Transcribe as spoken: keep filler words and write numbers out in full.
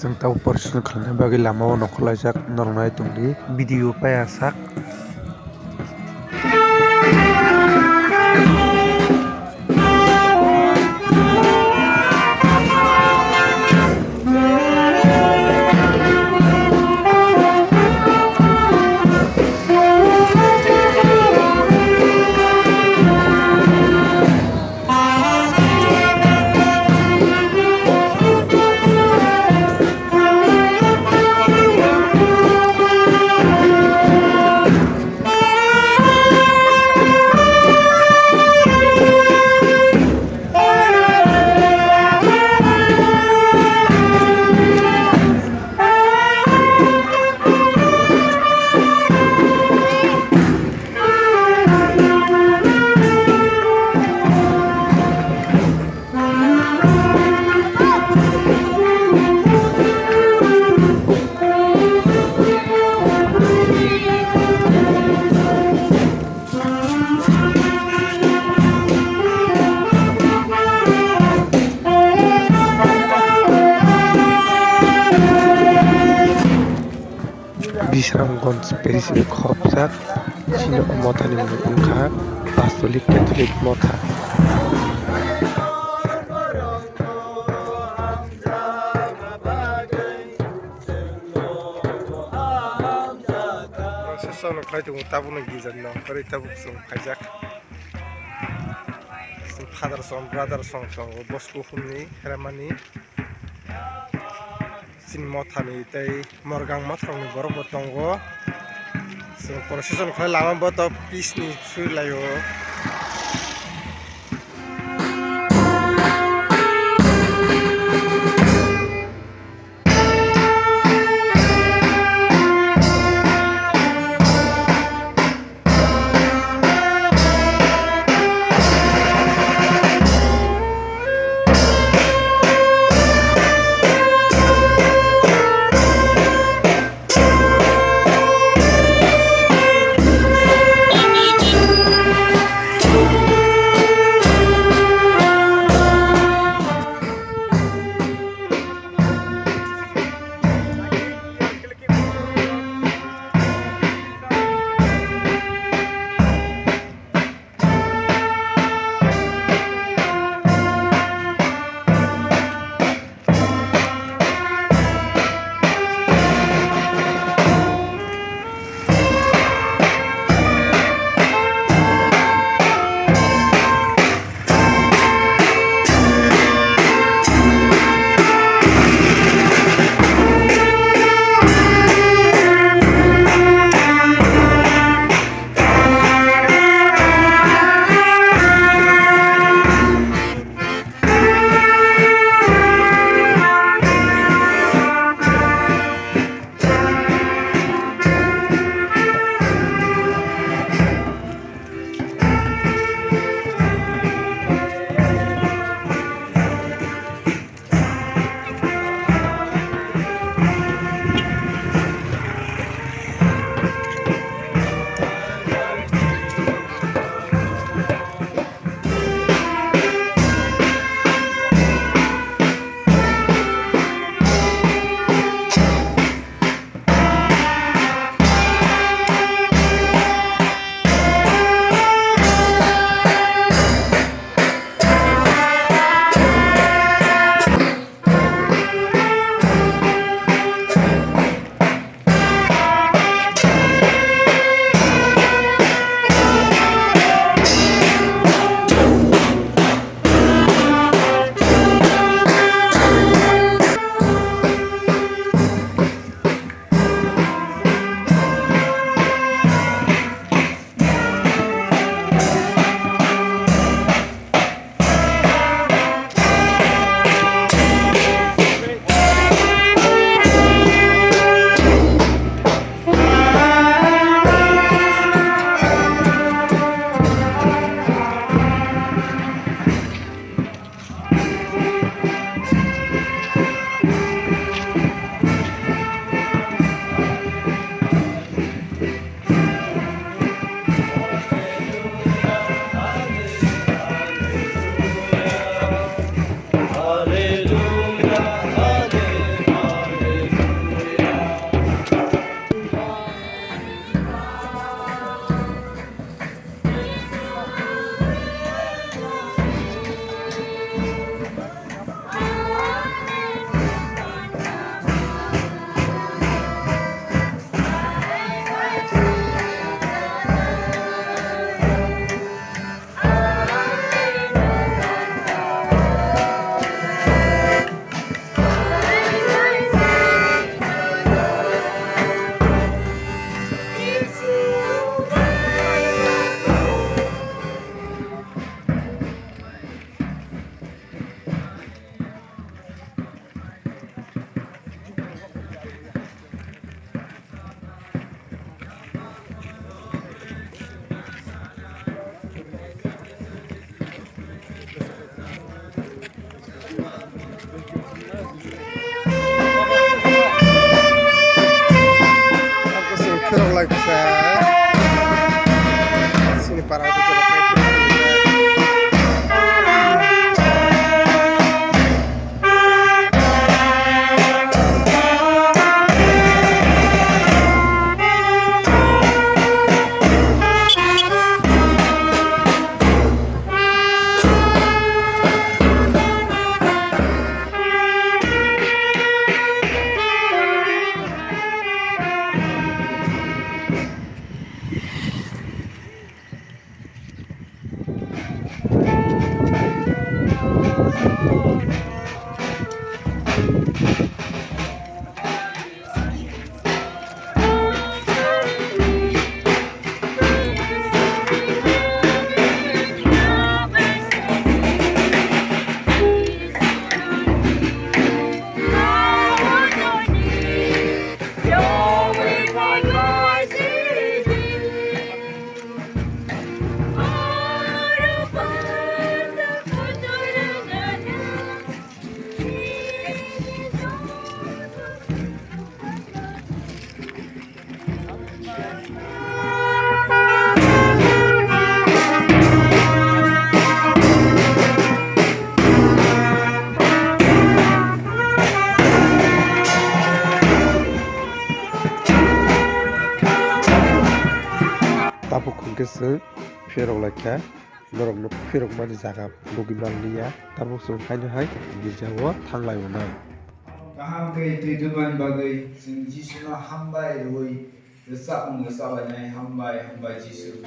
Chwng tabuk procession khlaina bagwi lamao nongkhorlaijak, norok nai tongdi, video paiya sak. Bisramganj parish ni khopjak chini o mothani mung wngkha Pastolik Catholic Motha. Procession khlai tongo, tabukno gijani nongkhorwi tabuk chwng phaijak. Chwng father song, brother song tongo, bosku hwnwi heramani. Chini mothani tei morgang mothrokni borokbo tongo. Chwng procession khlai lama bo to peace ni swi laio. Phirok lai kha, norokno phirokmani jaga logi manliya, tabuk chwng haino hai girjao thanglai-o nai. Kaham khe twi thumani bagwi chwng Jisuno hambai rwui rwchapmung rwchaplainai, Hambai, hambai Jisu.